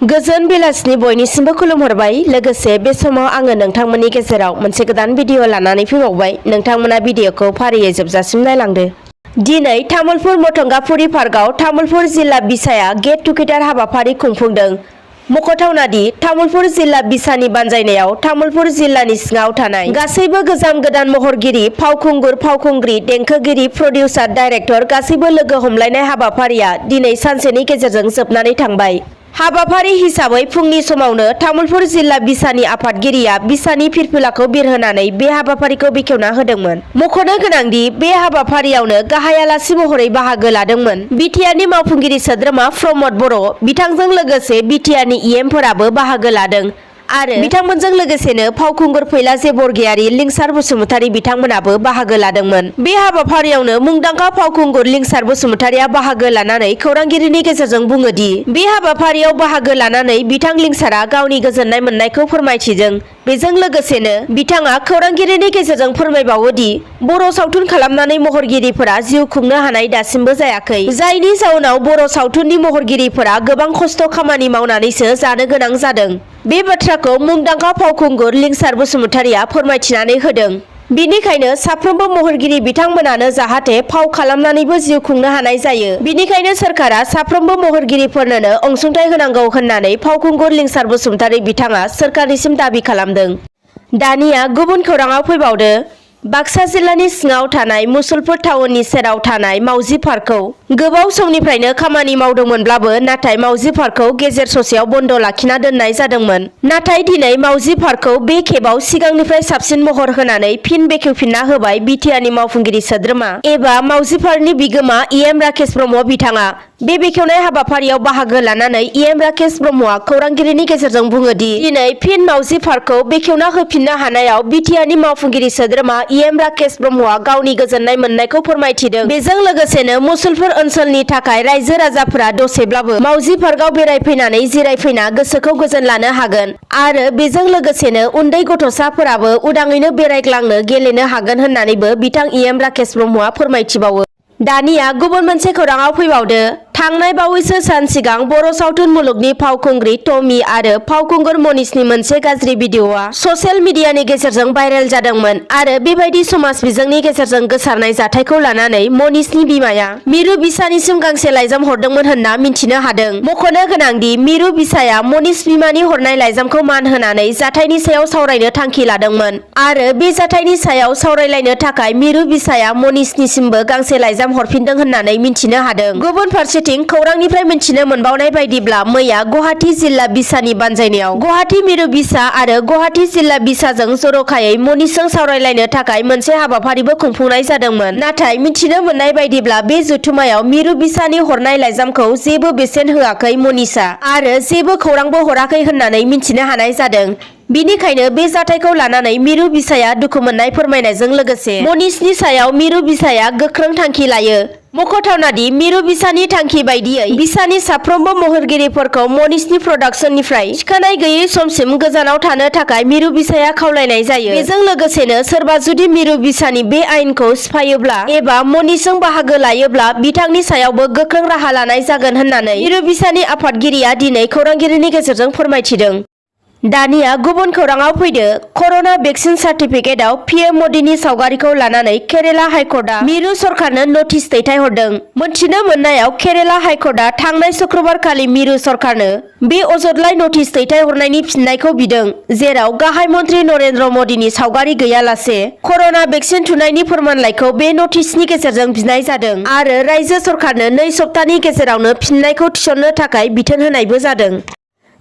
गोजोन बेलासिनि बयनिसिमबो खुलुमहरबाय। लोगोसे बे समाव आङो नोंथांमोननि गेजेराव मोनसे गोदान भिडिअ लानानै फैबावबाय। नोंथांमोना भिडिअखौ फारियै जोबजासिम नायलांदो। दिनै तामुलपुर मथंगाफुरि पार्कआव तामुलपुर जिल्ला बिसाया गेट टुगेदार हाबाफारि खुंफुंदों। मख'थावनादि तामुलपुर जिल्ला बिसानि बानजायनायाव तामुलपुर जिल्लानि सिङाव थानाय गासैबो गोजाम गोदान महरगिरि, फावखुंगुर, फावखुंग्रि, देंखोगिरि, प्रडिउसार, डाइरेक्टर गासैबो लोगो हमलायनाय हाबाफारिया दिनै सानसेनि गेजेरजों जोबनानै थांबाय। हाबाफारि हिसाबै फुंनि समावनो तामुलपुर जिल्ला बिसानि आफादगिरिया बिसानि फिरफिलाखौ बिरहोनानै बे हाबाफारिखौ बेखेवना होदोंमोन। मख'नो गोनांदि बे हाबाफारियावनो गाहाय आलासि महरै बाहागो लादोंमोन बिटिआरनि मावफुंगिरि सोद्रोमा प्रमद बर'। बिथांजों लोगोसे बिटिआरनि इएमफोराबो बाहागो लादों आरो बिथांमोनजों लोगोसेनो फावखुंगुर फैलाजे बरगयारी, लिंसार बसुमतारी बिथांमोनाबो बाहागो लादोंमोन। बे हाबाफारियावनो मुंदांखा फावखुंगुर लिंसार बसुमतारीया बाहागो लानानै खौरांगिरिनि गेजेरजों बुङोदि बे हाबाफारियाव बाहागो लानानै बिथां लिंसारा गावनि गोजोननाय मोननायखौ फोरमायथिदों। बेजों लोगोसेनो बिथाङा खौरांगिरिनि गेजेरजों फोरमायबावोदि बर' सावथुन खालामनानै महरगिरिफोरा जिउ खुंनो हानाय दासिमबो जायाखै, जायनि जाउनाव बर' सावथुननि महरगिरिफोरा गोबां खस्थ' खामानि मावनानैसो जानो गोनां जादों। बे बाथ्राखौ मुंदांखा फावखुंगुर लिंसार बसुमतारीया फोरमायथिनानै होदों। बिनिखायनो साफ्रोमबो महरगिरि बिथांमोनानो जाहाथे फाव खालामनानैबो जिउ खुंनो हानाय जायो, बिनिखायनो सोरखारा साफ्रोमबो महरगिरिफोरनोनो अनसुंथाइ होनांगौ होननानै फावखुंगुर लिंसार बसुमतारी बिथाङा सोरखारनिसिम दाबि खालामदों। दानिया गुबुन खौराङाव फैबावदो। बाक्सा जिल्लानि सिङाव थानाय मुसलपुर टाउननि सेराव थानाय मावजि पार्कखौ गोबाव समनिफ्रायनो खामानि मावदोंमोनब्लाबो नाथाय मावजि पार्कखौ गेजेर ससेयाव बन्द लाखिना दोननाय जादोंमोन। नाथाय दिनै मावजि पार्कखौ बे खेबाव सिगांनिफ्राय साबसिन महर होनानै फिन बेखेवफिनना होबाय बिटिआरनि मावफुंगिरि सोद्रोमा एबा मावजि पार्कनि बिगोमा इएम राकेश ब्रह्म बिथाङा। बे बेखेवनाय हाबाफारियाव बाहागो लानानै इएम राकेश ब्रह्मआ खौरांगिरिनि गेजेरजों बुङोदि दिनै फिन मावजि पार्कखौ बेखेवना होफिननो हानायाव बिटिआरनि मावफुंगिरि सोद्रोमा इएम राकेश ब्रह्मआ गावनि गोजोननाय मोननायखौ फोरमायथिदों। बेजों लोगोसेनो मुसलपुर ओनसोलनि थाखाय रायजो राजाफोरा दसेब्लाबो मावजि पार्कआव बेरायफैनानै जिरायफैना गोसोखौ गोजोन लानो हागोन आरो बेजों लोगोसेनो उन्दै गथ'साफोराबो उदाङैनो बेरायग्लांनो गेलेनो हागोन होननानैबो बिथां इएम राकेश ब्रह्मआ फोरमायथिबावो। दानिया गुबुन मोनसे खौराङाव फैबावदो। थांनाय बावैसो सान सिगां बर' सावथुन मुलुगनि फावखुंग्रि टमी आरो फावखुंगुर मनीषनि मोनसे गाज्रि भिडिअआ ससियेल मिडियानि गेजेरजों भाइरेल जादोंमोन आरो बेबायदि समाज बिजोंनि गेजेरजों गोसारनाय जाथायखौ लानानै मनीषनि बिमाया मिरु बिसानिसिम गांसे लाइजाम हरदोंमोन होनना मिन्थिनो हादों। मख'नो गोनांदि मिरु बिसाया मनीष बिमानि हरनाय लाइजामखौ मान होनानै जाथायनि सायाव सावरायनो थांखि लादोंमोन आरो बे जाथायनि सायाव सावरायलायनो थाखाय मिरु बिसाया मनीषनिसिमबो गांसे लाइजाम हरफिनदों होननानै मिन्थिनो हादों। गुबुन फारसेथिं खौरांनिफ्राय मिन्थिनो मोनबावनाय बायदिब्ला मैया गुवाहाटी जिल्ला बिसानि बानजायनायाव गुवाहाटी मिरु बिसा आरो गुवाहाटी जिल्ला बिसाजों जर'खायै मनीषजों सावरायलायनो थाखाय मोनसे हाबाफारिबो खुंफुंनाय जादोंमन। नाथाय मिन्थिनो मोननाय बायदिब्ला बे जथुमायाव मिरु बिसानि हरनाय लाइजामखौ जेबो बेसेन होआखै मनीषआ आरो जेबो खौरांबो हराखै होननानै मिन्थिनो हानाय जादों। बिनिखायनो बे जाथायखौ लानानै मिरु बिसाया दुखु मोननाय फोरमायनायजों लोगोसे मनीषनि सायाव मिरु बिसाया गोख्रों थांखि लायो। मख'थावनादि मिरु बिसानि थांखि बायदियै बिसानि साफ्रोमबो महरगिरिफोरखौ मनीषनि प्रडाक्शननिफ्राय थिखानाय गैयै समसिम गोजानाव थानो थाखाय मिरु बिसाया खावलायनाय जायो। बेजों लोगोसेनो सोरबा जुदि मिरु बिसानि बे आयेनखौ सिफायोब्ला एबा मनीषजों बाहागो लायोब्ला बिथांनि सायावबो गोख्रों राहा लानाय जागोन होननानै मिरु बिसानि आफादगिरिया दिनै खौरांगिरिनि गेजेरजों फोरमायथिदों। दानिया गुबुन खौराङाव फैदो। कर'ना भेक्सिन सार्टिफिकेटआव पिएम मदिनि सावगारिखौ लानानै केरेला हाइकर्टआ मिरु सरकारनो नटिस दैथायहरदों। मोनथिनो मोननायाव केरेला हाइकर्टआ थांनाय शुक्रबारखालि मिरु सरकारनो बे अजदलाइ नटिस दैथायहरनायनि फिननायखौ बिदों, जेराव गाहाय मन्त्रि नरेन्द्र मदिनि सावगारि गैयालासे कर'ना भेक्सिन थुनायनि फोरमानलाइखौ बे नटिसनि गेजेरजों बिनाय जादों आरो रायजो सरकारनो 2 सप्तानि गेजेरावनो फिननायखौ थिसननो थाखाय बिथोन होनायबो जादों।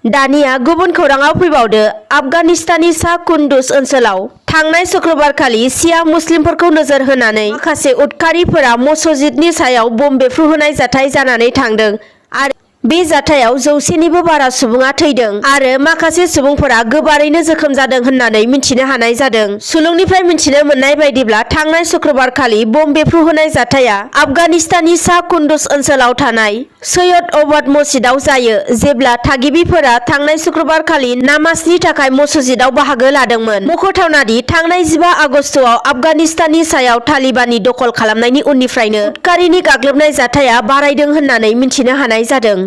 दानिया गुबुन खौराङाव फैबावदो। आफगानिस्ताननि सा कुन्दुज ओनसोलाव थांनाय शुक्रबारखालि शिया मुस्लिमफोरखौ नोजोर होनानै माखासे उदखारिफोरा मस्जिदनि सायाव बम बेफ्रुहोनाय जाथाय जानानै थांदों आरो बे जाथायाव 100निबो बारा सुबुङा थैदों आरो माखासे सुबुंफोरा गोबारैनो जोखोम जादों होननानै मिन्थिनो हानाय जादों। सुलुंनिफ्राय मिन्थिनो मोननाय बायदिब्ला थांनाय शुक्रबारखालि बम बेफ्रुहोनाय जाथाया आफगानिस्ताननि सा कुन्दुज ओनसोलाव थानाय सैयद अबाद मस्जिदाव जायो, जेब्ला थागिबिफोरा थांनाय शुक्रबारखालि नामाजनि थाखाय मस्जिदाव बाहागो लादोंमोन। मख'थावनादि थांनाय 15 आगस्तआव आफगानिस्ताननि सायाव तालिबाननि दखल खालामनायनि उननिफ्रायनो उदखारिनि गाग्लोबनाय जाथाया बारायदों होननानै मिन्थिनो हानाय जादों।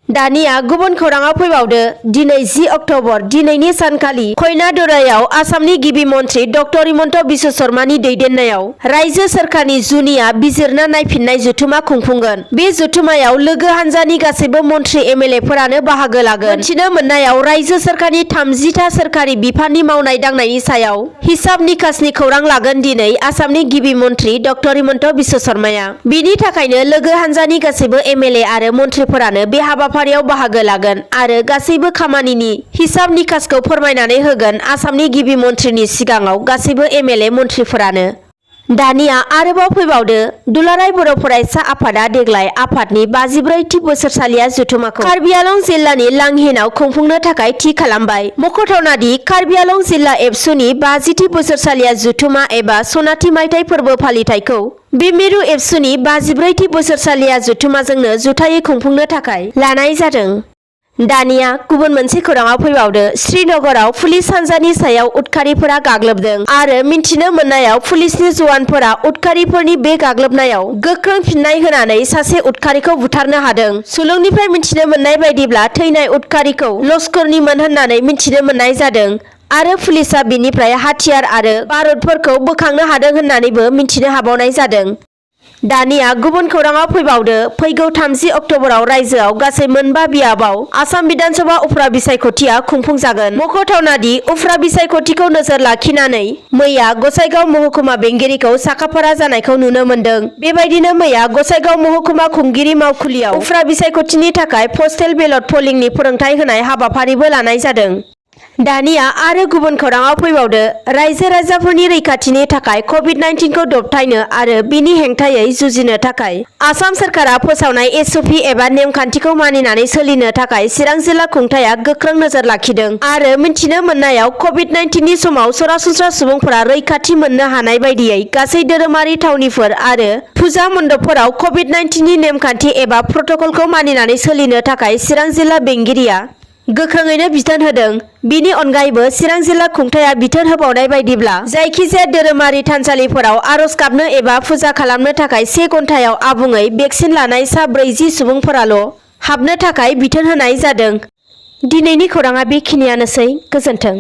दानिया गुबुन खौराङाव फैबावदो। दिनै 10 अक्ट'बर दिनैनि सानखालि खैनादरायाव आसामनि गिबि मन्थ्रि डक्टर हिमन्त बिश्व शर्मानि दैदेननायाव रायजो सोरखारनि जुनिया बिजिरना नायफिननाय जथुमा खुंफुंगोन। बे जथुमायाव लोगो हान्जानि गासैबो मन्थ्रि एमएलए फोरानो बाहागो लागोन। मिथिनो मोननायाव रायजो सोरखारनि 30था सोरखारि बिफाननि मावनाय दांनायनि सायाव हिसाब निकासनि खौरां लागोन दिनै आसामनि गिबि मन्थ्रि डक्टर हिमन्त बिश्व शर्माया। बिनि थाखायनो लोगो हान्जानि गासैबो एमएलए आरो मन्थ्रिफोरानो बे हाबाफारियाव बाहागो लागोन आरो गासैबो खामानिनि हिसाब निकासखौ फोरमायनानै होगोन आसामनि गिबि मन्थ्रिनि सिगाङाव गासैबो एमएलए मन्थ्रिफोरानो। दानिया आरोबाव फैबावदो। दुलाराय बर' फरायसा आफादा देग्लाय आफादनि 54थि बोसोरसालिया जथुमाखौ कार्बि आलं जिल्लानि लांहिनाव खुंफुंनो थाखाय थि खालामबाय। मख'थावनादि कार्बि आलं जिल्ला एबसुनि 50थि बोसोरसालिया जथुमा एबा सनाथि मायथाइ फोरबो फालिथायखौ बे मिरु एबसुनि 54थि बोसोरसालिया जथुमाजोंनो जुथायै खुंफुंनो थाखाय लानाय जादों। दानिया गुबुन मोनसे खौराङाव फैबावदो। श्रीनगराव पुलिस हान्जानि सायाव उदखारिफोरा गाग्लोबदों आरो मिन्थिनो मोननायाव पुलिसनि जवानफोरा उदखारिफोरनि बे गाग्लोबनायाव गोख्रों फिननाय होनानै सासे उदखारिखौ बुथारनो हादों। सुलुंनिफ्राय मिन्थिनो मोननाय बायदिब्ला थैनाय उदखारिखौ लस्करनिमोन होननानै मिन्थिनो मोननाय जादों आरो पुलिसआ बिनिफ्राय हाथियार आरो बारुदफोरखौ बोखांनो हादों होननानैबो मिन्थिनो हाबावनाय जादों। दानिया गुबुन खौराङाव फैबावदो। फैगौ 30 अक्ट'बराव रायजोआव गासै मोनबा बियाबाव आसाम बिधानसभा उफ्रा बिसायख'थिया खुंफुंजागोन। मख'थावनादि उफ्रा बिसायख'थिखौ नोजोर लाखिनानै मैया गसाइगाव महकुमा बेंगिरिखौ साखाफारा जानायखौ नुनो मोन्दों। बेबायदिनो मैया गसाइगाव महकुमा खुंगिरि मावखुलियाव उफ्रा बिसायख'थिनि थाखाय पस्टेल बेलट पलिंनि फोरोंथाय होनाय हाबाफारिबो लानाय जादों। दानिया आरो गुबुन खौराङाव फैबावदो। रायजो राजाफोरनि रैखाथिनि थाखाय कभिड-19 खौ दबथायनो आरो बिनि हेंथायै जुजिनो थाखाय आसाम सोरखारा फोसावनाय एसओपि एबा नेमखान्थिखौ मानिनानै सोलिनो थाखाय चिरां जिल्ला खुंथाया गोख्रों नोजोर लाखिदों आरो मिन्थिनो मोननायाव कभिड-19 नि समाव सरासनस्रा सुबुंफोरा रैखाथि मोननो हानाय बायदियै गासै धोरोमारि थावनिफोर आरो फुजा मन्दपफोराव कभिड-19 नि नेमखान्थि एबा प्रट'कलखौ मानिनानै सोलिनो थाखाय चिरां जिल्ला बेंगिरिया गोख्रोङैनो बिथोन होदों। बिनि अनगायैबो चिरां जिल्ला खुंथाया बिथोन होबावनाय बायदिब्ला जायखिजाया धोरोमारि थानसालिफोराव आर'ज गाबनो एबा फुजा खालामनो थाखाय 1 घन्टायाव आबुङै भेक्सिन लानाय सा 40 सुबुंफोराल' हाबनो थाखाय बिथोन होनाय जादों। दिनैनि खौराङा बेखिनियानोसै। गोजोन्थों।